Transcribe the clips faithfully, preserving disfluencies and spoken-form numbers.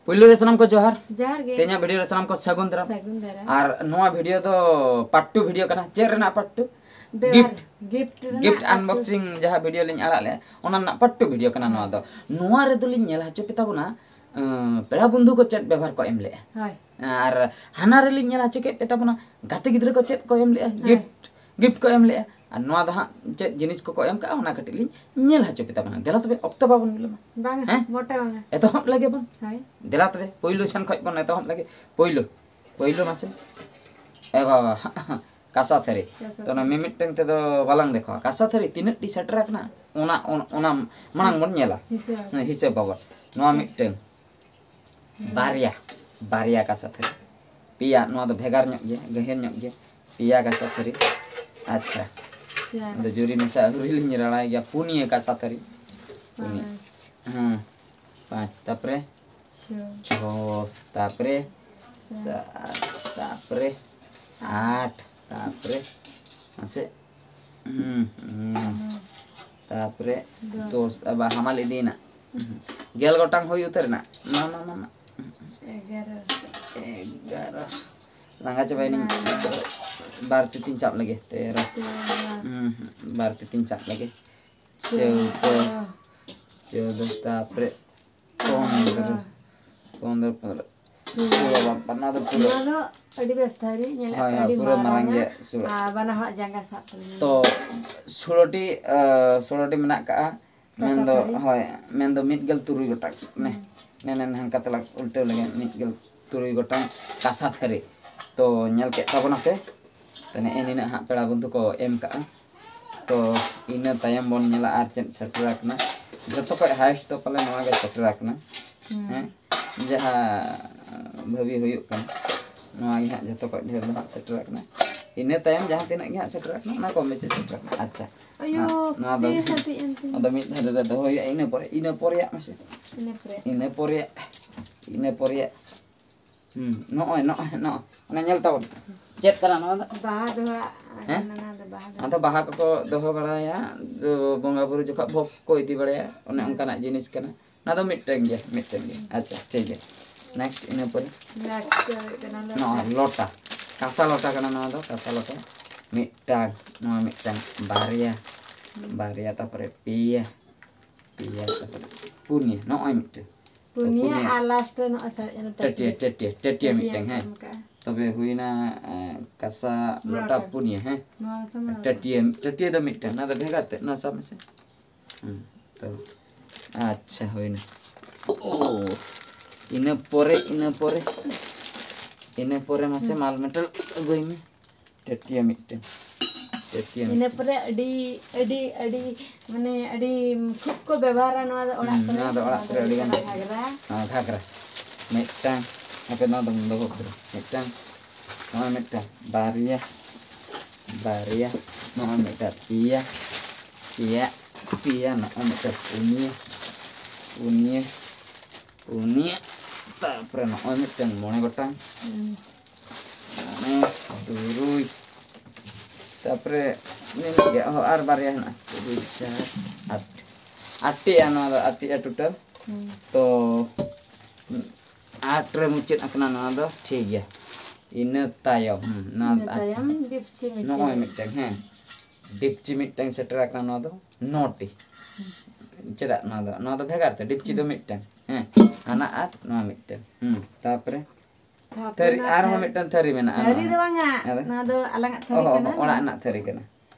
ᱯᱩᱭᱞᱩ ᱨᱮ ᱥᱟᱱᱟᱢ ᱠᱚ ᱡᱚᱦᱟᱨ᱾ ᱡᱚᱦᱟᱨ ᱜᱮ᱾ ᱛᱮᱦᱮᱧᱟᱜ ᱵᱷᱤᱰᱤᱭᱳ ᱨᱮ ᱥᱟᱱᱟᱢ ᱠᱚ ᱥᱟᱹᱜᱩᱱ ᱫᱟᱨᱟᱢ᱾ ᱥᱟᱹᱜᱩᱱ ᱫᱟᱨᱟᱢ᱾ ᱟᱨ ᱱᱚᱣᱟ ᱵᱷᱤᱰᱤᱭᱳ ᱫᱚ ᱯᱟᱨᱴ ᱴᱩ ᱵᱷᱤᱰᱤᱭᱳ ᱠᱟᱱᱟ᱾ ᱪᱮᱫ ᱨᱮᱱᱟᱜ ᱯᱟᱨᱴ ᱴᱩ? ᱵᱮᱣᱦᱟᱨ, ᱜᱤᱯᱷᱴ᱾ ᱜᱤᱯᱷᱴ ᱨᱮᱱᱟᱜ ᱜᱤᱯᱷᱴ ᱯᱟᱨᱴ ᱴᱩ᱾ ᱟᱱᱵᱚᱠᱥᱤᱝ ᱡᱟᱦᱟᱸ ᱵᱷᱤᱰᱤᱭᱳ ᱞᱤᱧ ᱟᱲᱟᱜ ᱞᱮᱫᱼᱟ, ᱚᱱᱟ ᱨᱮᱱᱟᱜ ᱯᱟᱨᱴ ᱴᱩ ᱵᱷᱤᱰᱤᱭᱳ ᱠᱟᱱᱟ ᱱᱚᱣᱟ ᱫᱚ᱾ ᱱᱚᱣᱟ ᱨᱮᱫᱚ ᱞᱤᱧ ᱧᱮᱞ ᱦᱚᱪᱚ ᱯᱮ ᱛᱟᱵᱚᱱᱟ, ᱟᱸ, ᱯᱮᱲᱟ ᱵᱚᱱᱫᱷᱩ ᱠᱚ ᱪᱮᱫ ᱵᱮᱵᱚᱦᱟᱨ ᱠᱚ ᱮᱢ ᱞᱮᱫᱼᱟ᱾ ᱦᱳᱭ᱾ ᱟᱨ ᱦᱟᱱᱟ ᱨᱮᱞᱤᱧ ᱧᱮᱞ ᱦᱚᱪᱚ ᱠᱮᱫ ᱯᱮ ᱛᱟᱵᱚᱱᱟ, ᱜᱟᱛᱮ ᱜᱤᱫᱽᱨᱟᱹ ᱠᱚ ᱪᱮᱫ ᱠᱚ ᱮᱢ ᱞᱮᱫᱼᱟ, ᱦᱳᱭ᱾ ᱜᱤᱯᱷᱴ, ᱜᱤᱯᱷᱴ ᱠᱚ ᱮᱢ ᱞᱮᱫᱼᱟ᱾ ᱟᱨ ᱱᱚᱣᱟ ᱫᱚ ᱦᱟᱸᱜ ᱪᱮᱫ ᱡᱤᱱᱤᱥ ᱠᱚᱠᱚ ᱮᱢ ᱠᱟᱜᱼᱟ, ᱚᱱᱟ ᱠᱟᱹᱴᱤᱡ ᱞᱤᱧ ᱧᱮᱞ ᱦᱚᱪᱚ ᱯᱮ ᱛᱟᱵᱚᱱᱟ᱾ ᱫᱮᱞᱟ ᱛᱚᱵᱮ, ᱚᱠᱛᱚ ᱵᱟᱵᱚᱱ ᱵᱤᱞᱚᱢᱟ᱾ ᱵᱟᱝᱟ, ᱦᱮᱸ? ᱢᱚᱴᱮ ᱵᱟᱝᱟ᱾ ᱮᱛᱚᱦᱚᱵ ᱞᱮᱜᱮ ᱵᱚᱱ᱾ ᱦᱳᱭ᱾ ᱫᱮᱞᱟ ᱛᱚᱵᱮ, ᱯᱳᱭᱞᱳ ᱥᱮᱱ ᱠᱷᱚᱡ ᱵᱚᱱ ᱮᱛᱚᱦᱚᱵ ᱞᱮᱜᱮ᱾ ᱯᱳᱭᱞᱳ, ᱯᱳᱭᱞᱳ ᱢᱟᱥᱮ᱾ ᱮ ᱵᱟᱵᱟ, ᱠᱟᱸᱥᱟ ᱛᱷᱟᱹᱨᱤ᱾ ᱠᱟᱸᱥᱟ ᱛᱚ, ᱚᱱᱟ ᱛᱷᱟᱹᱨᱤ᱾ ᱢᱤᱢᱤᱫᱴᱟᱝ ᱛᱮᱫᱚ ᱵᱟᱞᱟᱝ ᱫᱮᱠᱷᱟᱣᱟ᱾ ᱠᱟᱸᱥᱟ ᱛᱷᱟᱹᱨᱤ ᱛᱤᱱᱟᱹᱜ ᱴᱤ ᱥᱮᱴᱮᱨ ᱟᱠᱟᱱᱟ, ᱚᱱᱟ, ᱚᱱ-, ᱚᱱᱟ ᱢᱟᱲᱟᱝ ᱵᱚᱱ ᱧᱮᱞᱟ᱾ ᱦᱤᱥᱟᱹᱵ᱾ ᱦᱮᱸ, ᱦᱤᱥᱟᱹᱵ ᱵᱟᱵᱚᱱ᱾ ᱱᱚᱣᱟ ᱢᱤᱫᱴᱟᱝ᱾ ᱵᱟᱨᱭᱟ, ᱵᱟᱨᱭᱟ ᱠᱟᱸᱥᱟ ᱛᱷᱟᱹᱨᱤ᱾ ᱯᱮᱭᱟ, ᱱᱚᱣᱟ ᱫᱚ ᱵᱷᱮᱜᱟᱨ ᱧᱚᱜ ᱜᱮᱭᱟ, ᱜᱟᱹᱦᱤᱨ ᱧᱚᱜ ᱜᱮᱭᱟ᱾ ᱯᱮᱭᱟ ᱠᱟᱸᱥᱟ ᱛᱷᱟᱹᱨᱤ᱾ ᱟᱪᱪᱷᱟ᱾ ᱪᱟᱨ᱾ ᱟᱫᱚ ᱡᱩᱨᱤ ᱢᱮᱥᱟ ᱟᱹᱣᱨᱤ ᱞᱤᱧ ᱨᱟᱲᱟᱭ ᱜᱮᱭᱟ᱾ ᱯᱩᱱᱭᱟᱹ ᱠᱟᱸᱥᱟ ᱛᱷᱟᱹᱨᱤ᱾ ᱯᱩᱱᱭᱟᱹ᱾ ᱯᱟᱸᱪ᱾ ᱦᱮᱸ, ᱯᱟᱸᱪ᱾ ᱛᱟᱯᱚᱨᱮ? ᱪᱷᱚ᱾ ᱪᱷᱚ᱾ ᱛᱟᱯᱚᱨᱮ? ᱥᱟᱛ᱾ ᱥᱟᱛ᱾ ᱛᱟᱯᱚᱨᱮ? ᱟᱴ᱾ ᱛᱟᱯᱚᱨᱮ? ᱢᱟᱥᱮ᱾ ᱦᱩᱸ, ᱦᱩᱸ᱾ ᱦᱩᱸ᱾ ᱛᱟᱯᱚᱨᱮ ᱫᱚᱥ᱾ ᱫᱚᱥ, ᱟᱵᱟᱨ ᱦᱟᱢᱟᱞ ᱤᱫᱤᱭᱮᱱᱟ᱾ ᱜᱮᱞ ᱜᱚᱴᱟᱝ ᱦᱩᱭ ᱩᱛᱟᱹᱨ ᱮᱱᱟ᱾ ᱢᱟ, ᱢᱟ, ᱢᱟ, ᱢᱟ᱾ ᱮᱜᱟᱨᱚ᱾ ᱮᱜᱟᱨᱚ᱾ ᱞᱟᱸᱜᱟ ᱪᱟᱵᱟᱭᱮᱱᱟᱹᱧ᱾ ᱵᱟᱨᱚ᱾ ᱵᱟᱨ ᱛᱤ ᱛᱤᱧ ᱥᱟᱵ ᱞᱮᱜᱮ᱾ ᱛᱮᱨᱚ᱾ ᱛᱮᱨᱚ᱾ ᱦᱩᱸ, ᱦᱩᱸ, ᱵᱟᱨ ᱛᱤ ᱛᱤᱧ ᱥᱟᱵ ᱞᱮᱜᱮ᱾ ᱪᱳᱫᱽᱫᱚ᱾ ᱪᱳᱫᱽᱫᱚ᱾ ᱪᱳᱫᱽᱫᱚ, ᱛᱟᱯᱚᱨᱮ ᱯᱚᱱᱫᱽᱨᱚ᱾ ᱯᱚᱱᱫᱽᱨᱚ᱾ ᱯᱚᱱᱫᱽᱨᱚ, ᱯᱚᱱᱫᱽᱨᱚ᱾ ᱥᱩᱲᱟᱹ᱾ ᱥᱩᱲᱟᱹ ᱵᱟᱯᱞᱟ, ᱱᱚᱣᱟ ᱫᱚ ᱯᱩᱨᱟᱹ᱾ ᱱᱚᱣᱟ ᱫᱚ ᱟᱹᱰᱤ ᱵᱮᱥ ᱛᱷᱟᱹᱨᱤ, ᱧᱮᱞᱮᱫ ᱦᱳᱭ, ᱯᱮ, ᱦᱳᱭ, ᱟᱹᱰᱤ ᱯᱩᱨᱟᱹ ᱢᱟᱨᱟᱝ ᱢᱟᱨᱟᱝᱟ᱾ ᱜᱮ ᱥᱩᱲᱟᱹ᱾ ᱟᱨ ᱵᱟᱱᱟ ᱦᱚᱲᱟᱜ ᱡᱟᱸᱜᱟ ᱥᱟᱵ ᱠᱟᱱᱟ᱾ ᱛᱚ, ᱥᱳᱞᱳᱴᱤ, ᱟᱸ, ᱥᱳᱞᱳᱴᱤ ᱢᱮᱱᱟᱜ ᱠᱟᱜᱼᱟ᱾ ᱠᱟᱸᱥᱟ ᱢᱮᱱᱫᱚ, ᱛᱷᱟᱹᱨᱤ᱾ ᱦᱳᱭ, ᱢᱮᱱᱫᱚ ᱢᱤᱫ ᱜᱮᱞ ᱛᱩᱨᱩᱭ ᱜᱚᱴᱟᱝ᱾ ᱱᱮ, ᱦᱩᱸ᱾ ᱱᱮ, ᱱᱮ, ᱱᱮ, ᱦᱟᱱᱠᱟ ᱛᱮᱞᱟᱝ ᱩᱞᱴᱟᱹᱣ ᱞᱮᱜᱮ, ᱢᱤᱫ ᱜᱮᱞ ᱛᱩᱨᱩᱭ ᱜᱚᱴᱟᱝ ᱠᱟᱸᱥᱟ ᱛᱷᱟᱹᱨᱤ᱾ ᱛᱚ, ᱧᱮᱞ ᱠᱮᱫ ᱛᱟᱵᱚᱱᱟ ᱯᱮ? ᱛᱚ, ᱱᱮᱜᱼᱮ ᱱᱤᱱᱟᱹᱜ ᱦᱟᱸᱜ ᱯᱮᱲᱟ ᱵᱚᱱᱫᱷᱩ ᱠᱚ ᱮᱢ ᱠᱟᱜᱼᱟ᱾ ᱛᱚ, ᱤᱱᱟᱹ ᱛᱟᱭᱚᱢ ᱵᱚᱱ ᱧᱮᱞᱟ ᱟᱨ ᱪᱮᱫ ᱥᱮᱴᱮᱨ ᱟᱠᱟᱱᱟ᱾ ᱡᱚᱛᱚ ᱠᱷᱚᱡ highest ᱫᱚ ᱯᱟᱞᱮ ᱱᱚᱣᱟ ᱜᱮ ᱥᱮᱴᱮᱨ ᱟᱠᱟᱱᱟ᱾ ᱦᱩᱸ᱾ ᱦᱮᱸ? ᱡᱟᱦᱟᱸ ᱵᱷᱟᱹᱵᱤ ᱦᱩᱭᱩᱜ ᱠᱟᱱᱟ, ᱱᱚᱣᱟ ᱜᱮ ᱦᱟᱸᱜ ᱡᱚᱛᱚ ᱠᱷᱚᱡ ᱰᱷᱮᱨ ᱫᱚ ᱦᱟᱸᱜ ᱥᱮᱴᱮᱨ ᱟᱠᱟᱱᱟ᱾ ᱤᱱᱟᱹ ᱛᱟᱭᱚᱢ ᱡᱟᱦᱟᱸ ᱛᱤᱱᱟᱹᱜ ᱜᱮ ᱦᱟᱸᱜ ᱥᱮᱴᱮᱨ ᱟᱠᱟᱱᱟ, ᱚᱱᱟ ᱠᱚᱢ ᱵᱮᱥᱤ ᱥᱮᱴᱮᱨ ᱟᱠᱟᱱᱟ᱾ ᱟᱪᱪᱷᱟ, ᱟᱭᱳ, ᱱᱚᱣᱟ, ᱱᱚᱣᱟ ᱫᱚ, ᱛᱤ ᱦᱟᱹᱵᱤᱡ ᱮᱱ ᱛᱤᱧᱟ᱾ ᱟᱫᱚ ᱢᱤᱫ ᱫᱷᱟᱨᱮ ᱨᱮ ᱫᱚᱦᱚ ᱦᱩᱭᱩᱜᱼᱟ, ᱤᱱᱟᱹ ᱯᱚᱨᱮ, ᱤᱱᱟᱹ ᱯᱚᱨᱮᱭᱟᱜ ᱢᱟᱥᱮ᱾ ᱤᱱᱟᱹ ᱯᱚᱨᱮ᱾ ᱤᱱᱟᱹ ᱯᱚᱨᱮᱭᱟᱜ, ᱤᱱᱟᱹ ᱯᱚᱨᱮᱭᱟᱜ᱾ ᱦᱩᱸ, ᱱᱚᱜᱼᱚᱭ, ᱱᱚᱜᱼᱚᱭ, ᱱᱚᱜᱼᱚᱭ᱾ ᱚᱱᱟ ᱧᱮᱞ ᱛᱟᱵᱚᱱ᱾ ᱪᱮᱫ ᱠᱟᱱᱟ ᱱᱚᱣᱟ ᱫᱚ? ᱵᱟᱦᱟ ᱫᱚ ᱦᱟᱸᱜ, ᱦᱮᱸ? ᱚᱱᱟ ᱫᱚ ᱵᱟᱦᱟ ᱫᱚ᱾ ᱟᱫᱚ ᱵᱟᱦᱟ ᱠᱚᱠᱚ ᱫᱚᱦᱚ ᱵᱟᱲᱟᱭᱟ, ᱫᱚ ᱵᱚᱸᱜᱟ ᱵᱩᱨᱩ ᱡᱚᱠᱷᱚᱱ ᱵᱷᱳᱜᱽ ᱠᱚ ᱤᱫᱤ ᱵᱟᱲᱟᱭᱟ, ᱚᱱᱮ ᱦᱩᱸ᱾ ᱚᱱᱠᱟᱱᱟᱜ ᱡᱤᱱᱤᱥ ᱠᱟᱱᱟ᱾ ᱟᱫᱚ ᱢᱤᱫᱴᱟᱝ ᱜᱮ, ᱢᱤᱫᱴᱟᱝ ᱜᱮ᱾ ᱟᱪᱪᱷᱟ, ᱴᱷᱤᱠ ᱜᱮᱭᱟ᱾ ᱱᱮᱠᱥᱴ, ᱤᱱᱟᱹ ᱯᱚᱨᱮ ᱱᱮᱠᱥᱴ ᱦᱩᱭᱩᱜ ᱠᱟᱱᱟ ᱞᱚᱴᱟ᱾ ᱱᱚᱣᱟ ᱞᱚᱴᱟ, ᱠᱟᱸᱥᱟ ᱞᱚᱴᱟ ᱠᱟᱱᱟ ᱱᱚᱣᱟ ᱫᱚ, ᱠᱟᱸᱥᱟ ᱞᱚᱴᱟ᱾ ᱢᱤᱫᱴᱟᱝ, ᱱᱚᱣᱟ ᱢᱤᱫᱴᱟᱝ, ᱵᱟᱨᱭᱟ, ᱵᱟᱨᱭᱟ, ᱛᱟᱯᱚᱨᱮ ᱯᱮᱭᱟ, ᱯᱮᱭᱟ, ᱛᱟᱯᱚᱨᱮ ᱯᱩᱱᱭᱟ᱾ ᱱᱚᱜᱼᱚᱭ ᱢᱤᱫᱴᱟᱝ᱾ ᱯᱩᱱᱭᱟ᱾ ᱯᱩᱱᱭᱟ᱾ ᱟᱨ ᱞᱟᱥᱴ ᱨᱮ ᱱᱚᱜᱼᱚᱭ ᱥᱟᱨᱮᱡ ᱮᱱᱟ ᱴᱟᱹᱴᱭᱟᱹ, ᱴᱟᱹᱴᱭᱟᱹ᱾ ᱴᱟᱹᱴᱭᱟᱹ, ᱴᱟᱹᱴᱭᱟᱹ ᱢᱤᱫᱴᱟᱝ, ᱦᱮᱸ᱾ ᱮᱢ ᱠᱟᱜᱼᱟ᱾ ᱛᱚᱵᱮ ᱦᱩᱭᱱᱟ, ᱮ, ᱠᱟᱸᱥᱟ ᱞᱚᱴᱟ ᱞᱚᱴᱟ᱾ ᱯᱩᱱᱭᱟ, ᱦᱮᱸ᱾ ᱱᱚᱣᱟ ᱥᱟᱢᱟᱝ ᱨᱮ᱾ ᱴᱟᱹᱴᱭᱟᱹ, ᱴᱟᱹᱴᱭᱟᱹ ᱫᱚ ᱢᱤᱫᱴᱟᱝ, ᱱᱚᱣᱟ ᱫᱚ ᱵᱷᱮᱜᱟᱨ ᱛᱮ, ᱱᱚᱣᱟ ᱥᱟᱵ ᱢᱮᱥᱮ᱾ ᱦᱩᱸ, ᱛᱚ, ᱟᱪᱪᱷᱟ, ᱦᱩᱭᱱᱟ᱾ ᱳ, ᱤᱱᱟᱹ ᱯᱚᱨᱮ, ᱤᱱᱟᱹ ᱯᱚᱨᱮ, ᱤᱱᱟᱹ ᱯᱚᱨᱮ ᱢᱟᱥᱮ ᱦᱩᱸ᱾ ᱢᱟᱞ ᱢᱮᱴᱟᱞ ᱟᱹᱜᱩᱭ ᱢᱮ᱾ ᱴᱟᱹᱴᱭᱟᱹ ᱢᱤᱫᱴᱟᱝ, ᱴᱟᱹᱴᱭᱟᱹ ᱤᱱᱟᱹ ᱢᱤᱫᱴᱟᱝ᱾ ᱯᱚᱨᱮ ᱟᱹᱰᱤ, ᱟᱹᱰᱤ, ᱟᱹᱰᱤ, ᱢᱟᱱᱮ, ᱟᱹᱰᱤ ᱠᱷᱩᱵ ᱠᱚ ᱵᱮᱵᱚᱦᱟᱨᱟ ᱱᱚᱣᱟ ᱫᱚ ᱚᱲᱟᱜ ᱦᱩᱸ, ᱠᱚᱨᱮ᱾ ᱱᱚᱣᱟ ᱫᱚ ᱚᱲᱟᱜ ᱱᱚᱣᱟ ᱫᱚ ᱠᱚᱨᱮ ᱟᱹᱰᱤ ᱦᱩᱭᱩᱜ ᱜᱟᱱ ᱠᱟᱱᱟ ᱜᱮ᱾ ᱜᱷᱟᱜᱽᱨᱟ᱾ ᱦᱮᱸ, ᱜᱷᱟᱜᱽᱨᱟ᱾ ᱢᱤᱫᱴᱟᱝ, ᱦᱟᱯᱮ, ᱱᱚᱣᱟ ᱫᱚ ᱫᱚᱦᱚ ᱠᱟᱜ ᱨᱮ᱾ ᱢᱤᱫᱴᱟᱝ, ᱱᱚᱣᱟ ᱢᱤᱫᱴᱟᱝ, ᱵᱟᱨᱭᱟ, ᱵᱟᱨᱭᱟ, ᱱᱚᱣᱟ ᱢᱤᱫᱴᱟᱝ, ᱯᱮᱭᱟ, ᱯᱮᱭᱟ, ᱯᱮᱭᱟ, ᱱᱚᱜᱼᱚᱭ ᱢᱤᱫᱴᱟᱝ, ᱯᱩᱱᱭᱟᱹ, ᱯᱩᱱᱭᱟᱹ, ᱯᱩᱱᱭᱟᱹ, ᱛᱟᱨᱯᱚᱨᱮ ᱱᱚᱜᱼᱚᱭ ᱢᱤᱫᱴᱟᱝ, ᱢᱚᱬᱮ ᱜᱚᱴᱟᱝ᱾ ᱦᱩᱸ᱾ ᱢᱚᱬᱮ, ᱛᱩᱨᱩᱭ, ᱛᱟᱨᱯᱚᱨᱮ ᱱᱤᱱᱟᱹᱜ ᱜᱮ, ᱚ, ᱟᱨ ᱵᱟᱨᱭᱟ ᱦᱮᱱᱟᱜᱼᱟ, ᱛᱩᱨᱩᱭ, ᱪᱟᱨ, ᱟᱴ, ᱟᱴᱴᱤᱜᱼᱟ ᱱᱚᱣᱟ ᱫᱚ, ᱟᱴᱴᱤᱜᱼᱟ ᱴᱳᱴᱟᱞ᱾ ᱦᱩᱸ᱾ ᱛᱚ, ᱟᱴ ᱨᱮ ᱢᱩᱪᱟᱹᱫ ᱟᱠᱟᱱᱟ ᱱᱚᱣᱟ ᱫᱚ, ᱴᱷᱤᱠ ᱜᱮᱭᱟ᱾ ᱤᱱᱟᱹ ᱛᱟᱭᱚᱢ, ᱦᱩᱸ, ᱱᱚᱣᱟ ᱤᱱᱟᱹ ᱟᱴ, ᱛᱟᱭᱚᱢ ᱰᱤᱯᱪᱤ ᱢᱤᱫᱴᱟᱝ᱾ ᱱᱚᱜᱼᱚᱭ ᱢᱤᱫᱴᱟᱝ, ᱦᱮᱸ, ᱰᱤᱯᱪᱤ ᱢᱤᱫᱴᱟᱝ ᱥᱮᱴᱮᱨ ᱟᱠᱟᱱᱟ ᱱᱚᱣᱟ ᱫᱚ, ᱱᱚᱴᱤ᱾ ᱦᱩᱸ᱾ ᱪᱮᱫᱟᱜ ᱱᱚᱣᱟ ᱫᱚ, ᱱᱚᱣᱟ ᱫᱚ ᱵᱷᱮᱜᱟᱨ ᱛᱮ, ᱰᱤᱯᱪᱤ ᱫᱚ ᱦᱩᱸ᱾ ᱢᱤᱫᱴᱟᱝ, ᱦᱮᱸ, ᱦᱟᱱᱟ ᱟᱴ, ᱱᱚᱣᱟ ᱢᱤᱫᱴᱟᱝ, ᱦᱩᱸ, ᱛᱟᱨᱯᱚᱨᱮ ᱛᱟᱨᱯᱚᱨᱮ ᱛᱷᱟᱹᱨᱤ, ᱱᱚᱣᱟ ᱟᱨᱦᱚᱸ ᱛᱷᱟᱹᱨᱤ᱾ ᱢᱤᱫᱴᱟᱝ ᱛᱷᱟᱹᱨᱤ ᱢᱮᱱᱟᱜᱼᱟ ᱛᱷᱟᱹᱨᱤ ᱱᱚᱣᱟ᱾ ᱫᱚ ᱵᱟᱝᱟ, ᱟᱫᱚ? ᱱᱚᱣᱟ ᱫᱚ ᱟᱞᱟᱝᱟᱜ ᱛᱷᱟᱹᱨᱤ ᱚᱦᱚ, ᱚᱦᱚ, ᱠᱟᱱᱟ᱾ ᱚᱲᱟᱜ ᱨᱮᱱᱟᱜ ᱛᱷᱟᱹᱨᱤ ᱠᱟᱱᱟ᱾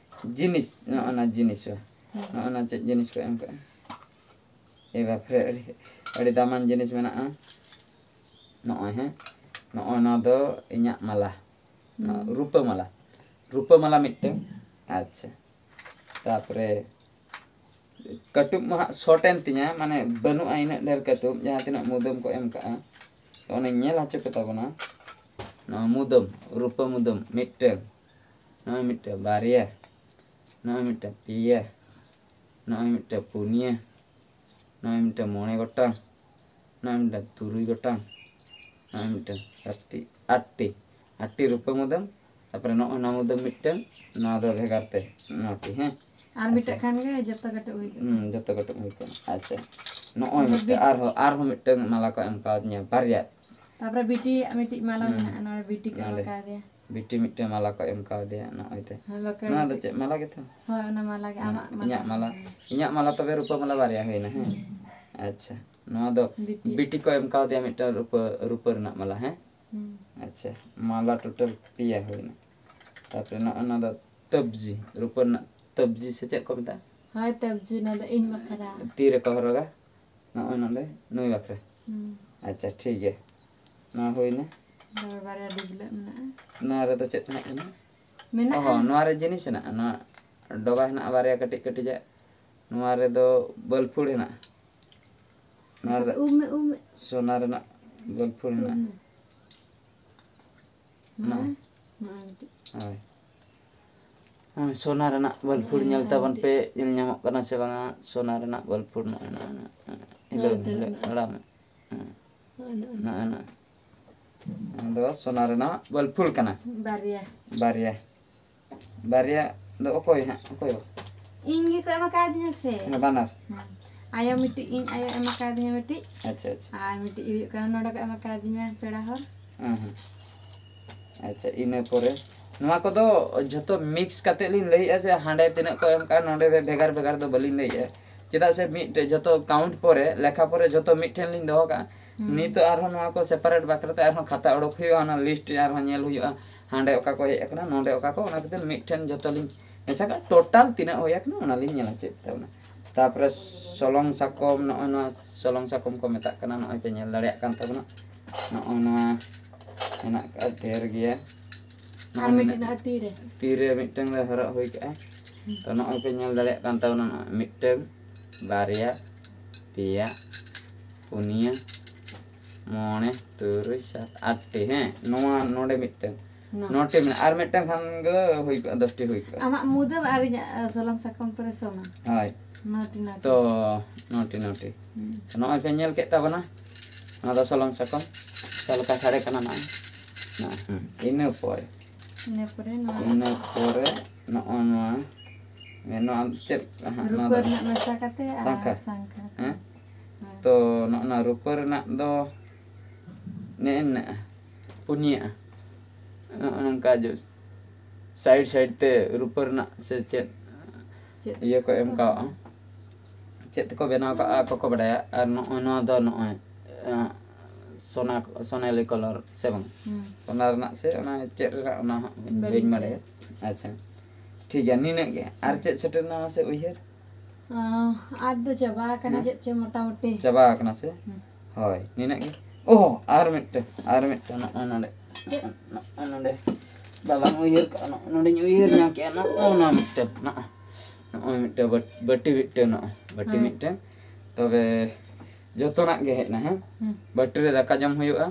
ᱡᱤᱱᱤᱥ, ᱱᱚᱜᱼᱚ ᱱᱟ ᱡᱤᱱᱤᱥ ᱦᱚᱸ᱾ ᱦᱩᱸ᱾ ᱱᱚᱜᱼᱚ ᱱᱟ ᱪᱮᱫ ᱡᱤᱱᱤᱥ ᱠᱚ ᱮᱢ ᱠᱟᱜᱼᱟ? ᱮ ᱵᱟᱯᱨᱮ, ᱟᱹᱰᱤ, ᱟᱹᱰᱤ ᱫᱟᱢᱟᱱ ᱡᱤᱱᱤᱥ ᱢᱮᱱᱟᱜᱼᱟ᱾ ᱱᱚᱜᱼᱚᱭ, ᱦᱮᱸ, ᱱᱚᱜᱼᱚᱭ ᱱᱚᱣᱟ ᱫᱚ ᱤᱧᱟᱹᱜ ᱢᱟᱞᱟ, ᱱᱚᱣᱟ ᱦᱩᱸ᱾ ᱨᱩᱯᱟᱹ ᱢᱟᱞᱟ, ᱨᱩᱯᱟᱹ ᱢᱟᱞᱟ ᱢᱤᱫᱴᱟᱝ᱾ ᱟᱪᱪᱷᱟ, ᱛᱟᱨᱯᱚᱨᱮ ᱠᱟᱹᱴᱩᱵ ᱢᱟ ᱦᱟᱸᱜ ᱥᱚᱨᱴ ᱮᱱ ᱛᱤᱧᱟ, ᱢᱟᱱᱮ ᱵᱟᱹᱱᱩᱜᱼᱟ ᱤᱱᱟᱹᱜ ᱰᱷᱮᱨ ᱠᱟᱹᱴᱩᱵ, ᱡᱟᱦᱟᱸ ᱛᱤᱱᱟᱹᱜ ᱢᱩᱫᱟᱹᱢ ᱠᱚ ᱮᱢ ᱠᱟᱜᱼᱟ᱾ ᱛᱚ, ᱚᱱᱮᱧ ᱧᱮᱞ ᱦᱚᱪᱚ ᱯᱮ ᱛᱟᱵᱚᱱᱟ᱾ ᱱᱚᱣᱟ ᱢᱩᱫᱟᱹᱢ, ᱨᱩᱯᱟᱹ ᱢᱩᱫᱟᱹᱢ ᱢᱤᱫᱴᱟᱝ, ᱱᱚᱜᱼᱚᱭ ᱢᱤᱫᱴᱟᱝ, ᱵᱟᱨᱭᱟ, ᱱᱚᱜᱼᱚᱭ ᱢᱤᱫᱴᱟᱝ, ᱯᱮᱭᱟ, ᱱᱚᱜᱼᱚᱭ ᱢᱤᱫᱴᱟᱝ, ᱯᱩᱱᱭᱟᱹ, ᱱᱚᱜᱼᱚᱭ ᱢᱤᱫᱴᱟᱝ, ᱢᱚᱬᱮ ᱜᱚᱴᱟᱝ, ᱱᱚᱜᱼᱚᱭ ᱢᱤᱫᱴᱟᱝ, ᱛᱩᱨᱩᱭ ᱜᱚᱴᱟᱝ, ᱱᱚᱜᱼᱚᱭ ᱢᱤᱫᱴᱟᱝ, ᱟᱴᱴᱤ, ᱟᱴᱴᱤ, ᱟᱴᱴᱤ ᱨᱩᱯᱟᱹ ᱢᱩᱫᱟᱹᱢ᱾ ᱛᱟᱨᱯᱚᱨᱮ ᱱᱚᱜᱼᱚᱭ ᱱᱚᱣᱟ ᱢᱩᱫᱟᱹᱢ ᱢᱤᱫᱴᱟᱝ, ᱱᱚᱣᱟ ᱫᱚ ᱵᱷᱮᱜᱟᱨ ᱛᱮ, ᱱᱚᱴᱤ, ᱦᱮᱸ? ᱟᱨ ᱢᱤᱫᱴᱟᱝ ᱟᱪᱪᱷᱟ᱾ ᱠᱷᱟᱱ ᱜᱮ ᱡᱚᱛᱚ ᱠᱟᱹᱴᱩᱵ ᱦᱩᱭ ᱠᱚᱜᱼᱟ᱾ ᱦᱩᱸ, ᱡᱚᱛᱚ ᱠᱟᱹᱴᱩᱵ ᱦᱩᱭ ᱠᱚᱜᱼᱟ᱾ ᱟᱪᱪᱷᱟ, ᱱᱚᱜᱼᱚᱭ ᱢᱤᱫᱴᱟᱝ, ᱟᱨᱦᱚᱸ ᱟᱨᱦᱚᱸ ᱢᱤᱫᱴᱟᱝ ᱢᱟᱞᱟ ᱠᱚ ᱮᱢ ᱠᱟᱣᱫᱤᱧᱟ, ᱵᱟᱨᱭᱟ᱾ ᱛᱟᱯᱚᱨᱮ ᱵᱤᱴᱤᱭᱟᱜ ᱢᱤᱫᱴᱤᱡ ᱢᱟᱞᱟ ᱢᱮᱱᱟᱜᱼᱟ, ᱱᱚᱰᱮ ᱵᱤᱴᱤ ᱠᱚ ᱮᱢ ᱠᱟᱣᱫᱮᱭᱟ᱾ ᱵᱤᱴᱤ ᱢᱤᱫᱴᱟᱝ ᱢᱟᱞᱟ ᱠᱚ ᱮᱢ ᱠᱟᱣᱫᱮᱭᱟ ᱱᱚᱜᱼᱚᱭ ᱛᱮ᱾ ᱦᱮᱸ, ᱞᱚᱠᱮᱴ ᱱᱚᱣᱟ ᱫᱚ ᱪᱮᱫ ᱢᱟᱞᱟ ᱜᱮᱛᱚ? ᱦᱳᱭ, ᱚᱱᱟ ᱢᱟᱞᱟ ᱜᱮ, ᱦᱮᱸ, ᱟᱢᱟᱜ ᱢᱟᱞᱟ ᱤᱧᱟᱜ ᱠᱟᱱᱟ᱾ ᱢᱟᱞᱟ, ᱤᱧᱟᱜ ᱢᱟᱞᱟ ᱛᱚᱵᱮ ᱨᱩᱯᱟᱹ ᱢᱟᱞᱟ ᱵᱟᱨᱭᱟ ᱦᱩᱭᱱᱟ, ᱦᱮᱸ? ᱟᱪᱪᱷᱟ, ᱱᱚᱣᱟ ᱫᱚ ᱵᱤᱴᱤ᱾ ᱵᱤᱴᱤ ᱠᱚ ᱮᱢ ᱠᱟᱣᱫᱮᱭᱟ ᱢᱤᱫᱴᱟᱝ ᱨᱩᱯᱟᱹ, ᱨᱩᱯᱟᱹ ᱨᱮᱱᱟᱜ ᱢᱟᱞᱟ, ᱦᱮᱸ? ᱦᱩᱸ᱾ ᱟᱪᱪᱷᱟ, ᱢᱟᱞᱟ ᱴᱳᱴᱟᱞ ᱯᱮᱭᱟ ᱦᱩᱭᱱᱟ᱾ ᱛᱟᱯᱚᱨᱮ ᱱᱚᱜᱼᱚ ᱱᱚᱣᱟ ᱫᱚ ᱛᱟᱹᱵᱡᱤ, ᱨᱩᱯᱟᱹ ᱨᱮᱱᱟᱜ ᱛᱟᱹᱵᱡᱤ ᱥᱮ ᱪᱮᱫ ᱠᱚ ᱢᱮᱛᱟᱜᱼᱟ? ᱦᱳᱭ, ᱛᱟᱹᱵᱡᱤ, ᱱᱚᱣᱟ ᱫᱚ ᱤᱧ ᱵᱟᱠᱷᱨᱟ᱾ ᱛᱤ ᱨᱮᱠᱚ ᱦᱚᱨᱚᱜᱟ, ᱱᱚᱜᱼᱚᱭ ᱱᱚᱰᱮ ᱱᱩᱭ ᱵᱟᱠᱷᱨᱟ᱾ ᱦᱩᱸ᱾ ᱟᱪᱪᱷᱟ, ᱴᱷᱤᱠ ᱜᱮᱭᱟ, ᱱᱚᱣᱟ ᱦᱩᱭᱱᱟ᱾ ᱱᱚᱣᱟ ᱵᱟᱨᱭᱟ ᱰᱤᱵᱞᱟᱹᱜ ᱢᱮᱱᱟᱜᱼᱟ᱾ ᱱᱚᱣᱟ ᱨᱮᱫᱚ ᱪᱮᱫ ᱛᱟᱦᱮᱸ ᱠᱟᱱᱟ? ᱢᱮᱱᱟᱜᱼᱟ᱾ ᱚ ᱦᱚᱸ, ᱱᱚᱣᱟ ᱨᱮ ᱡᱤᱱᱤᱥ ᱦᱮᱱᱟᱜᱼᱟ, ᱱᱚᱣᱟ ᱰᱚᱵᱟ ᱦᱮᱱᱟᱜᱼᱟ ᱵᱟᱨᱭᱟ ᱠᱟᱹᱴᱤᱡ ᱠᱟᱹᱴᱤᱡᱟᱜ, ᱱᱚᱣᱟ ᱨᱮᱫᱚ ᱵᱟᱹᱞᱯᱷᱩᱲ ᱦᱮᱱᱟᱜᱼᱟ, ᱱᱚᱣᱟ ᱨᱮᱫᱚ ᱩᱵ ᱢᱮ, ᱩᱵ ᱢᱮ᱾ ᱥᱚᱱᱟ ᱨᱮᱱᱟᱜ ᱵᱟᱹᱞᱯᱷᱩᱲ ᱦᱮᱱᱟᱜᱼᱟ᱾ ᱩᱵ ᱢᱮ᱾ ᱱᱚᱜᱼᱚᱭ᱾ ᱱᱚᱜᱼᱚᱭ᱾ ᱱᱚᱜᱼᱚᱭ ᱢᱤᱫᱴᱤᱡ᱾ ᱦᱳᱭ᱾ ᱦᱮᱸ, ᱥᱚᱱᱟ ᱨᱮᱱᱟᱜ ᱵᱟᱹᱞᱯᱷᱩᱲ ᱦᱮᱸ, ᱧᱮᱞ ᱦᱮᱸ, ᱛᱟᱵᱚᱱ ᱢᱤᱫᱴᱤᱡ᱾ ᱯᱮ, ᱧᱮᱞ ᱧᱟᱢᱚᱜ ᱠᱟᱱᱟ ᱥᱮ ᱵᱟᱝᱟ? ᱥᱚᱱᱟ ᱨᱮᱱᱟᱜ ᱵᱟᱹᱞᱯᱷᱩᱲ ᱱᱚᱜᱼᱚᱭ ᱱᱚᱜᱼᱚᱭ ᱱᱚᱜᱼᱚᱭ ᱦᱤᱞᱟᱹᱣ ᱦᱳᱭ, ᱢᱮ, ᱛᱚ, ᱦᱤᱞᱟᱹᱣ ᱱᱚᱜᱼᱚᱭ᱾ ᱵᱟᱲᱟᱣ ᱢᱮ᱾ ᱦᱮᱸ, ᱱᱚᱜᱼᱚᱭ, ᱱᱚᱜᱼᱚᱭ᱾ ᱱᱚᱜᱼᱚᱭ ᱱᱚᱜᱼᱚᱭ᱾ ᱱᱚᱣᱟ ᱫᱚ ᱥᱚᱱᱟ ᱨᱮᱱᱟᱜ ᱵᱟᱹᱞᱯᱷᱩᱲ ᱠᱟᱱᱟ᱾ ᱵᱟᱨᱭᱟ᱾ ᱵᱟᱨᱭᱟ᱾ ᱵᱟᱨᱭᱟ ᱫᱚ ᱚᱠᱚᱭ ᱦᱟᱸᱜ? ᱚᱠᱚᱭ? ᱤᱧ ᱜᱮᱠᱚ ᱮᱢ ᱟᱠᱟᱫᱤᱧᱟ ᱥᱮ᱾ ᱦᱮᱸ, ᱵᱟᱱᱟᱨ᱾ ᱦᱮᱸ᱾ ᱟᱭᱳ ᱢᱤᱫᱴᱤᱡ, ᱤᱧ ᱟᱭᱳ ᱮᱢ ᱟᱠᱟᱫᱤᱧᱟ ᱢᱤᱫᱴᱤᱡ᱾ ᱟᱪᱪᱷᱟ, ᱟᱪᱪᱷᱟ᱾ ᱟᱨ ᱢᱤᱫᱴᱤᱡ ᱦᱩᱭᱩᱜ ᱠᱟᱱᱟ, ᱱᱚᱰᱮ ᱠᱚ ᱮᱢ ᱟᱠᱟᱫᱤᱧᱟ ᱯᱮᱲᱟ ᱦᱚᱲ᱾ ᱦᱮᱸ, ᱦᱮᱸ᱾ ᱟᱪᱪᱷᱟ, ᱤᱱᱟᱹ ᱯᱚᱨᱮ ᱱᱚᱣᱟ ᱠᱚᱫᱚ ᱡᱷᱚᱛᱚ mix ᱠᱟᱛᱮ ᱞᱤᱧ ᱞᱟᱹᱭᱮᱜᱼᱟ ᱡᱮ ᱦᱟᱸᱰᱮ ᱛᱤᱱᱟᱹᱜ ᱠᱚ ᱮᱢ ᱠᱟᱜᱼᱟ, ᱱᱚᱰᱮ ᱵᱷᱮᱜᱟᱨ ᱵᱷᱮᱜᱟᱨ ᱫᱚ ᱵᱟᱹᱞᱤᱧ ᱞᱟᱹᱭᱮᱜᱼᱟ᱾ ᱪᱮᱫᱟᱜ ᱥᱮ ᱢᱤᱫᱴᱮᱡ ᱡᱷᱚᱛᱚ count ᱯᱚᱨᱮ, ᱞᱮᱠᱷᱟ ᱯᱚᱨᱮ ᱡᱷᱚᱛᱚ ᱢᱤᱫ ᱴᱷᱮᱱ ᱞᱤᱧ ᱫᱚᱦᱚ ᱠᱟᱜᱼᱟ᱾ ᱦᱩᱸ᱾ ᱱᱤᱛᱚᱜ ᱟᱨᱦᱚᱸ ᱱᱚᱣᱟ ᱠᱚ separate ᱵᱟᱠᱷᱨᱟ ᱛᱮ ᱟᱨᱦᱚᱸ ᱠᱷᱟᱛᱟ ᱚᱰᱚᱠ ᱦᱩᱭᱩᱜᱼᱟ, ᱚᱱᱟ list ᱟᱨᱦᱚᱸ ᱧᱮᱞ ᱦᱩᱭᱩᱜᱼᱟ, ᱦᱟᱸᱰᱮ ᱚᱠᱟ ᱠᱚ ᱦᱮᱡ ᱟᱠᱟᱱᱟ, ᱱᱚᱰᱮ ᱚᱠᱟ ᱠᱚ, ᱚᱱᱟ ᱠᱷᱟᱹᱛᱤᱨ ᱢᱤᱫ ᱴᱷᱮᱱ ᱡᱷᱚᱛᱚ ᱞᱤᱧ ᱢᱮᱥᱟ ᱠᱟᱜᱼᱟ᱾ Total ᱛᱤᱱᱟᱹᱜ ᱦᱩᱭ ᱟᱠᱟᱱᱟ, ᱚᱱᱟ ᱞᱤᱧ ᱧᱮᱞ ᱦᱚᱪᱚᱭᱮᱫ ᱛᱟᱵᱚᱱᱟ᱾ ᱛᱟᱯᱚᱨᱮ ᱥᱚᱞᱚᱝ ᱥᱟᱠᱚᱢ, ᱱᱚᱜᱼᱚᱭ ᱱᱚᱣᱟ ᱥᱚᱞᱚᱝ ᱥᱟᱠᱚᱢ ᱠᱚ ᱢᱮᱛᱟᱜ ᱠᱟᱱᱟ, ᱱᱚᱜᱼᱚᱭ ᱯᱮ ᱧᱮᱞ ᱫᱟᱲᱮᱭᱟᱜ ᱠᱟᱱ ᱛᱟᱵᱚᱱᱟ᱾ ᱱᱚᱜᱼᱚ ᱱᱚᱣᱟ ᱦᱮᱱᱟᱜ ᱠᱟᱜᱼᱟ, ᱰᱷᱮᱨ ᱜᱮᱭᱟ᱾ ᱟᱨ ᱱᱚᱜᱼᱚᱭ ᱢᱤᱫᱴᱮᱱ ᱢᱮᱱᱟᱜ-, ᱢᱮᱱᱟᱜᱼᱟ ᱛᱤᱨᱮ᱾ ᱛᱤᱨᱮ ᱢᱤᱫᱴᱟᱝ ᱞᱮ ᱦᱚᱨᱚᱜ ᱦᱩᱭ ᱠᱟᱜᱼᱟ᱾ ᱦᱩᱸ᱾ ᱛᱚ, ᱱᱚᱜᱼᱚᱭ ᱯᱮ ᱧᱮᱞ ᱫᱟᱲᱮᱭᱟᱜ ᱠᱟᱱ ᱛᱟᱵᱚᱱᱟ, ᱱᱚᱜᱼᱚᱭ ᱢᱤᱫᱴᱟᱝ, ᱵᱟᱨᱭᱟ, ᱯᱮᱭᱟ, ᱯᱩᱱᱭᱟᱹ, ᱢᱚᱬᱮ, ᱛᱩᱨᱩᱭ, ᱥᱟᱛ, ᱟᱴ ᱴᱤ, ᱦᱮᱸ? ᱱᱚᱣᱟ ᱱᱚᱰᱮ ᱢᱤᱫᱴᱟᱝ᱾ ᱱᱚ᱾ ᱱᱚ ᱴᱤ ᱢᱮᱱᱟᱜᱼᱟ᱾ ᱟᱨ ᱢᱤᱫᱴᱟᱝ ᱠᱷᱟᱱ ᱜᱮ ᱦᱩᱭ ᱠᱚᱜᱼᱟ, ᱫᱚᱥ ᱴᱤ ᱦᱩᱭ ᱠᱚᱜᱼᱟ᱾ ᱟᱢᱟᱜ ᱢᱩᱫᱟᱹᱢ ᱟᱨ ᱤᱧᱟᱹᱜ, ᱟᱨ ᱥᱚᱞᱚᱝ ᱥᱟᱠᱚᱢ ᱯᱚᱨᱮ ᱥᱚᱢᱟᱱ᱾ ᱦᱳᱭ᱾ ᱱᱚ ᱴᱤ, ᱱᱚ ᱴᱤ᱾ ᱛᱚ, ᱱᱚ ᱴᱤ, ᱱᱚ ᱴᱤ᱾ ᱦᱩᱸ᱾ ᱱᱚᱜᱼᱚᱭ ᱯᱮ ᱧᱮᱞ ᱠᱮᱫ ᱛᱟᱵᱚᱱᱟ᱾ ᱱᱚᱣᱟ ᱫᱚ ᱥᱚᱞᱚᱝ ᱥᱟᱠᱚᱢ᱾ ᱚᱠᱟ ᱞᱮᱠᱟ ᱥᱟᱰᱮ ᱠᱟᱱᱟ ᱱᱚᱜᱼᱚᱭ᱾ ᱱᱚᱜᱼᱚᱭ, ᱦᱩᱸ᱾ ᱤᱱᱟᱹ ᱯᱚᱨᱮ᱾ ᱤᱱᱟᱹ ᱯᱚᱨᱮ ᱱᱚᱣᱟ᱾ ᱤᱱᱟᱹ ᱯᱚᱨᱮ ᱱᱚᱜᱼᱚ ᱱᱚᱣᱟ᱾ ᱢᱮ-, ᱱᱚᱣᱟ ᱪᱮᱫ? ᱦᱟᱸᱜ, ᱱᱚᱣᱟ ᱨᱩᱯᱟᱹ ᱫᱚ ᱨᱮᱱᱟᱜ ᱢᱮᱥᱟ ᱠᱟᱛᱮ ᱟᱨ ᱥᱟᱝᱠᱷᱟ᱾ ᱥᱟᱝᱠᱷᱟ᱾ ᱦᱮᱸ? ᱛᱚ ᱱᱚᱜᱼᱚ ᱱᱟ ᱨᱩᱯᱟᱹ ᱨᱮᱱᱟᱜ ᱫᱚ ᱱᱮᱜᱼᱮ ᱱᱮᱜᱼᱮ ᱯᱩᱱᱭᱟᱹᱜᱼᱟ᱾ ᱱᱚᱜᱼᱚ ᱱᱚᱝᱠᱟ ᱡᱚ ᱥᱟᱭᱤᱰ ᱥᱟᱭᱤᱰ ᱛᱮ ᱨᱩᱯᱟᱹ ᱨᱮᱱᱟᱜ ᱥᱮ ᱪᱮᱫ ᱪᱮᱫ? ᱤᱭᱟᱹ ᱠᱚ ᱮᱢ ᱠᱟᱣᱜᱼᱟ᱾ ᱪᱮᱫ ᱛᱮᱠᱚ ᱵᱮᱱᱟᱣ ᱠᱟᱜᱼᱟ ᱟᱠᱚ ᱠᱚ ᱵᱟᱰᱟᱭᱟ᱾ ᱟᱨ ᱱᱚᱜᱼᱚᱭ ᱱᱚᱣᱟ ᱫᱚ ᱱᱚᱜᱼᱚᱭ ᱟᱸ, ᱥᱚᱱᱟ, ᱥᱚᱱᱮᱞᱤ ᱠᱟᱞᱟᱨ ᱥᱮ ᱵᱟᱝ? ᱦᱩᱸ᱾ ᱥᱚᱱᱟ ᱨᱮᱱᱟᱜ ᱥᱮ ᱚᱱᱟ ᱪᱮᱫ ᱨᱮᱱᱟᱜ, ᱚᱱᱟ ᱦᱚᱸ ᱵᱟᱹᱧ ᱵᱟᱹᱧ ᱵᱟᱰᱟᱭᱟ᱾ ᱵᱟᱰᱟᱭᱟ᱾ ᱟᱪᱪᱷᱟ, ᱴᱷᱤᱠ ᱜᱮᱭᱟ, ᱱᱤᱱᱟᱹᱜ ᱜᱮ᱾ ᱟᱨ ᱪᱮᱫ ᱥᱮᱴᱮᱨ ᱮᱱᱟ ᱢᱟᱥᱮ ᱩᱭᱦᱟᱹᱨ? ᱟᱸ, ᱟᱨ ᱫᱚ ᱪᱟᱵᱟ ᱟᱠᱟᱱᱟ ᱦᱮᱸ? ᱪᱮᱫ ᱪᱚ ᱢᱚᱴᱟᱢᱩᱴᱤ᱾ ᱪᱟᱵᱟ ᱟᱠᱟᱱᱟ ᱥᱮ? ᱦᱩᱸ᱾ ᱦᱳᱭ, ᱱᱤᱱᱟᱹᱜ ᱜᱮ᱾ ᱚ, ᱟᱨ ᱢᱤᱫᱴᱮᱱ, ᱟᱨ ᱢᱤᱫᱴᱮᱱ ᱱᱚᱜᱼᱚᱭ ᱱᱚᱰᱮ᱾ ᱪᱮᱫ? ᱱᱚᱜᱼᱚᱭ ᱱᱚᱰᱮ᱾ ᱵᱟᱞᱟᱝ ᱩᱭᱦᱟᱹᱨ ᱠᱟᱜᱼᱟ, ᱱᱚᱜᱼᱚᱭ ᱱᱚᱰᱮᱧ ᱩᱭᱦᱟᱹᱨ ᱧᱟᱢ ᱠᱮᱜᱼᱟ, ᱱᱚᱜᱼᱚ ᱱᱟ ᱢᱤᱫᱴᱮᱱ, ᱱᱚᱜᱼᱚᱭ᱾ ᱱᱚᱜᱼᱚᱭ ᱢᱤᱫᱴᱮᱱ ᱵᱟᱹᱴ-, ᱵᱟᱹᱴᱤ ᱢᱤᱫᱴᱮᱱ, ᱱᱚᱜᱼᱚᱭ ᱵᱟᱹᱴᱤ ᱦᱳᱭ᱾ ᱢᱤᱫᱴᱮᱱ᱾ ᱛᱚᱵᱮ ᱡᱚᱛᱚᱱᱟᱜ ᱜᱮ ᱦᱮᱡ ᱮᱱᱟ, ᱦᱮᱸ? ᱦᱩᱸ᱾ ᱵᱟᱹᱴᱤ ᱨᱮ ᱫᱟᱠᱟ ᱡᱚᱢ ᱦᱩᱭᱩᱜᱼᱟ᱾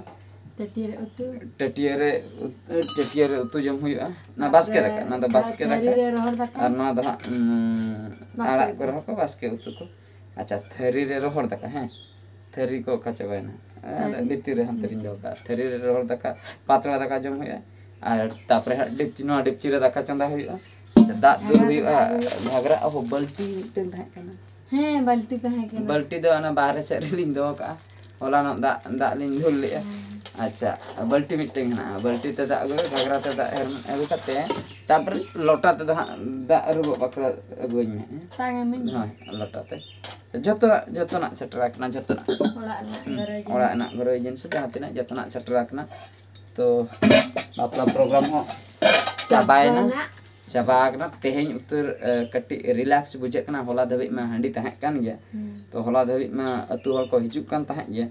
ᱴᱟᱹᱴᱭᱟᱹ ᱨᱮ ᱩᱛᱩ᱾ ᱴᱟᱹᱴᱭᱟᱹ ᱨᱮ ᱩᱛ-, ᱴᱟᱹᱴᱭᱟᱹ ᱨᱮ ᱩᱛᱩ ᱡᱚᱢ ᱦᱩᱭᱩᱜᱼᱟ᱾ ᱚᱱᱟ ᱵᱟᱥᱠᱮ ᱛᱟᱨᱯᱚᱨᱮ ᱫᱟᱠᱟ, ᱚᱱᱟ ᱫᱚ ᱵᱟᱥᱠᱮ ᱛᱷᱟᱹᱨᱤ ᱫᱟᱠᱟ᱾ ᱨᱮ ᱨᱚᱦᱚᱲ ᱫᱟᱠᱟ᱾ ᱟᱨ ᱱᱚᱣᱟ ᱫᱚ ᱦᱟᱸᱜ, ᱩᱸ, ᱵᱟᱥᱠᱮ ᱟᱲᱟᱜ ᱩᱛᱩ᱾ ᱠᱚᱨᱮ ᱦᱚᱸᱠᱚ ᱵᱟᱥᱠᱮ ᱩᱛᱩ ᱠᱚ᱾ ᱟᱪᱪᱷᱟ, ᱛᱷᱟᱹᱨᱤ ᱨᱮ ᱨᱚᱦᱚᱲ ᱫᱟᱠᱟ, ᱦᱮᱸ? ᱛᱷᱟᱹᱨᱤ ᱠᱚ ᱚᱠᱟ ᱪᱟᱵᱟᱭᱮᱱᱟ? ᱟᱫᱚ ᱛᱷᱟᱹᱨᱤ᱾ ᱵᱷᱤᱛᱤᱨ ᱨᱮ ᱦᱟᱱᱛᱮ ᱨᱤᱧ ᱫᱚᱦᱚ ᱠᱟᱜᱼᱟ᱾ ᱛᱷᱟᱹᱨᱤ ᱨᱮ ᱨᱚᱦᱚᱲ ᱫᱟᱠᱟ, ᱯᱟᱛᱲᱟ ᱫᱟᱠᱟ ᱡᱚᱢ ᱦᱩᱭᱩᱜᱼᱟ᱾ ᱟᱨ ᱛᱟᱨᱯᱚᱨᱮ ᱦᱟᱸᱜ ᱰᱮᱠᱪᱤ, ᱱᱚᱣᱟ ᱰᱮᱠᱪᱤ ᱨᱮ ᱫᱟᱠᱟ ᱪᱚᱸᱫᱟ ᱦᱩᱭᱩᱜᱼᱟ᱾ ᱟᱪᱪᱷᱟ, ᱫᱟᱜ ᱫᱩᱞ ᱜᱷᱟᱜᱽᱨᱟ ᱦᱩᱭᱩᱜᱼᱟ᱾ ᱫᱟᱜ ᱦᱩᱭᱩᱜᱼᱟ᱾ ᱜᱷᱟᱜᱽᱨᱟ, ᱚᱦᱚ, ᱵᱟᱹᱞᱴᱤ ᱢᱤᱫᱴᱮᱱ ᱛᱟᱦᱮᱸ ᱠᱟᱱᱟ᱾ ᱦᱮᱸ, ᱵᱟᱹᱞᱴᱤ ᱛᱟᱦᱮᱸ ᱠᱟᱱᱟ᱾ ᱵᱟᱹᱞᱴᱤ ᱫᱚ ᱚᱱᱟ ᱵᱟᱦᱨᱮ ᱥᱮᱫ ᱨᱮᱞᱤᱧ ᱫᱚᱦᱚ ᱠᱟᱜᱼᱟ᱾ ᱦᱚᱞᱟᱱᱚᱜ ᱫᱟᱜ, ᱫᱟᱜ ᱞᱤᱧ ᱫᱩᱞ ᱞᱮᱜᱼᱟ᱾ ᱦᱮᱸ᱾ ᱟᱪᱪᱷᱟ, ᱵᱟᱹᱞᱴᱤ ᱢᱤᱫᱴᱮᱱ ᱦᱮᱱᱟᱜᱼᱟ᱾ ᱵᱟᱹᱞᱴᱤ ᱛᱮ ᱫᱟᱜ ᱟᱹᱜᱩ, ᱜᱷᱟᱜᱽᱨᱟ ᱛᱮ ᱫᱟᱜ ᱮᱢ ᱟᱹᱜᱩ ᱠᱟᱛᱮ, ᱛᱟᱨᱯᱚᱨᱮ ᱞᱚᱴᱟ ᱛᱮᱫᱚ ᱦᱟᱸᱜ ᱫᱟᱜ ᱟᱹᱨᱩᱵᱚᱜ ᱵᱟᱠᱷᱨᱟ ᱟᱹᱜᱩᱣᱟᱹᱧ ᱢᱮ, ᱦᱮᱸ? ᱛᱟᱝ ᱟᱹᱢᱤᱱ᱾ ᱦᱳᱭ, ᱞᱚᱴᱟ ᱛᱮ᱾ ᱡᱚᱛᱚᱱᱟᱜ, ᱡᱚᱛᱚᱱᱟᱜ ᱥᱮᱴᱮᱨ ᱟᱠᱟᱱᱟ, ᱡᱚᱛᱚᱱᱟᱜ᱾ ᱚᱲᱟᱜ ᱨᱮᱱᱟᱜ ᱦᱩᱸ, ᱜᱷᱟᱨᱚᱸᱡᱽ ᱚᱲᱟᱜ ᱡᱤᱱᱤᱥ᱾ ᱨᱮᱱᱟᱜ ᱜᱷᱟᱨᱚᱸᱡᱽ ᱡᱤᱱᱤᱥ ᱡᱟᱦᱟᱸ ᱛᱤᱱᱟᱹᱜ ᱡᱚᱛᱚᱱᱟᱜ ᱥᱮᱴᱮᱨ ᱟᱠᱟᱱᱟ᱾ ᱛᱚ, ᱵᱟᱯᱞᱟ ᱯᱨᱳᱜᱨᱟᱢ ᱦᱚᱸ ᱪᱟᱵᱟᱭᱮᱱᱟ᱾ ᱪᱟᱵᱟᱭᱮᱱᱟ᱾ ᱪᱟᱵᱟ ᱟᱠᱟᱱᱟ᱾ ᱛᱮᱦᱮᱧ ᱩᱛᱟᱹᱨ, ᱮ, ᱠᱟᱹᱴᱤᱡ ᱨᱤᱞᱟᱠᱥ ᱵᱩᱡᱷᱟᱹᱜ ᱠᱟᱱᱟ᱾ ᱦᱚᱞᱟ ᱫᱷᱟᱹᱵᱤᱡ ᱢᱟ ᱦᱟᱺᱰᱤ ᱛᱟᱦᱮᱸ ᱠᱟᱱ ᱜᱮᱭᱟ᱾ ᱦᱩᱸ᱾ ᱛᱚ, ᱦᱚᱞᱟ ᱫᱷᱟᱹᱵᱤᱡ ᱢᱟ ᱟᱹᱛᱩ ᱦᱚᱲ ᱠᱚ ᱦᱤᱡᱩᱜ ᱠᱟᱱ ᱛᱟᱦᱮᱸᱫ ᱜᱮ᱾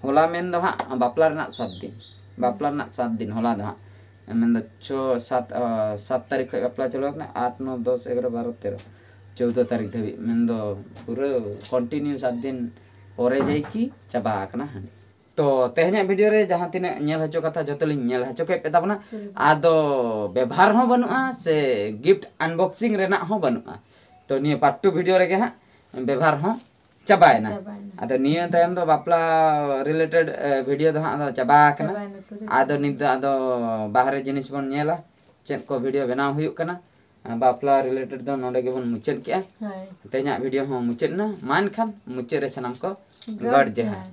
ᱦᱚᱞᱟ ᱢᱮᱱ ᱫᱚ ᱦᱟᱸᱜ ᱵᱟᱯᱞᱟ ᱨᱮᱱᱟᱜ ᱥᱟᱛ ᱫᱤᱱ᱾ ᱵᱟᱯᱞᱟ ᱨᱮᱱᱟᱜ ᱥᱟᱛ ᱫᱤᱱ ᱦᱚᱞᱟ ᱫᱚ ᱦᱟᱸᱜ᱾ ᱢᱮᱱᱫᱚ ᱪᱷᱚ, ᱥᱟᱛ, ᱟ, ᱥᱟᱛ ᱛᱟᱹᱨᱤᱠᱷ ᱠᱷᱚᱱ ᱵᱟᱯᱞᱟ ᱪᱟᱹᱞᱩ ᱟᱠᱟᱱᱟ, ᱟᱴ, ᱱᱚ, ᱫᱚᱥ, ᱮᱜᱟᱨᱚ, ᱵᱟᱨᱚ, ᱛᱮᱨᱚ, ᱪᱳᱫᱽᱫᱚ ᱛᱟᱹᱨᱤᱠᱷ ᱫᱷᱟᱹᱵᱤᱡ᱾ ᱢᱮᱱᱫᱚ ᱯᱩᱨᱟᱹ ᱠᱚᱱᱴᱤᱱᱤᱭᱩ ᱥᱟᱛ ᱫᱤᱱ ᱯᱚᱨᱮ ᱡᱟᱭᱠᱤ ᱪᱟᱵᱟ ᱟᱠᱟᱱᱟ ᱦᱟᱺᱰᱤ᱾ ᱛᱚ, ᱛᱮᱦᱮᱧᱟᱜ ᱵᱷᱤᱰᱤᱭᱳ ᱨᱮ ᱡᱟᱦᱟᱸ ᱛᱤᱱᱟᱹᱜ ᱧᱮᱞ ᱦᱚᱪᱚ ᱠᱟᱛᱷᱟ ᱡᱚᱛᱚ ᱞᱤᱧ ᱧᱮᱞ ᱦᱚᱪᱚ ᱠᱮᱫ ᱯᱮ ᱛᱟᱵᱚᱱᱟ᱾ ᱦᱩᱸ᱾ ᱟᱫᱚ ᱵᱮᱵᱷᱟᱨ ᱦᱚᱸ ᱵᱟᱹᱱᱩᱜᱼᱟ ᱥᱮ ᱜᱤᱯᱷᱴ ᱟᱱᱵᱚᱠᱥᱤᱝ ᱨᱮᱱᱟᱜ ᱦᱚᱸ ᱵᱟᱹᱱᱩᱜᱼᱟ᱾ ᱛᱚ, ᱱᱤᱭᱟᱹ ᱯᱟᱨᱴ ᱴᱩ ᱵᱷᱤᱰᱤᱭᱳ ᱨᱮᱜᱮ ᱦᱟᱸᱜ ᱵᱮᱵᱷᱟᱨ ᱦᱚᱸ ᱪᱟᱵᱟᱭᱮᱱᱟ᱾ ᱪᱟᱵᱟᱭᱮᱱᱟ᱾ ᱟᱫᱚ ᱱᱤᱭᱟᱹ ᱛᱟᱭᱚᱢ ᱫᱚ ᱵᱟᱯᱞᱟ ᱨᱤᱞᱮᱴᱮᱰ, ᱮ, ᱵᱷᱤᱰᱤᱭᱳ ᱫᱚ ᱦᱟᱸᱜ ᱟᱫᱚ ᱪᱟᱵᱟ ᱟᱠᱟᱱᱟ᱾ ᱪᱟᱵᱟᱭᱮᱱᱟ ᱯᱩᱨᱟᱹ᱾ ᱟᱫᱚ ᱱᱤᱛ ᱫᱚ ᱟᱫᱚ ᱵᱟᱦᱨᱮ ᱡᱤᱱᱤᱥ ᱵᱚᱱ ᱧᱮᱞᱟ, ᱪᱮᱫ ᱠᱚ ᱵᱷᱤᱰᱤᱭᱳ ᱵᱮᱱᱟᱣ ᱦᱩᱭᱩᱜ ᱠᱟᱱᱟ᱾ ᱵᱟᱯᱞᱟ ᱨᱤᱞᱮᱴᱮᱰ ᱫᱚ ᱱᱚᱰᱮ ᱜᱮᱵᱚᱱ ᱢᱩᱪᱟᱹᱫ ᱠᱮᱜᱼᱟ᱾ ᱦᱳᱭ᱾ ᱛᱮᱦᱮᱧᱟᱜ ᱵᱷᱤᱰᱤᱭᱳ ᱦᱚᱸ ᱢᱩᱪᱟᱹᱫ ᱮᱱᱟ᱾ ᱢᱟ ᱮᱱᱠᱷᱟᱱ ᱢᱩᱪᱟᱹᱫ ᱨᱮ ᱥᱟᱱᱟᱢ ᱠᱚ ᱜᱚᱰ ᱡᱚᱦᱟᱨ᱾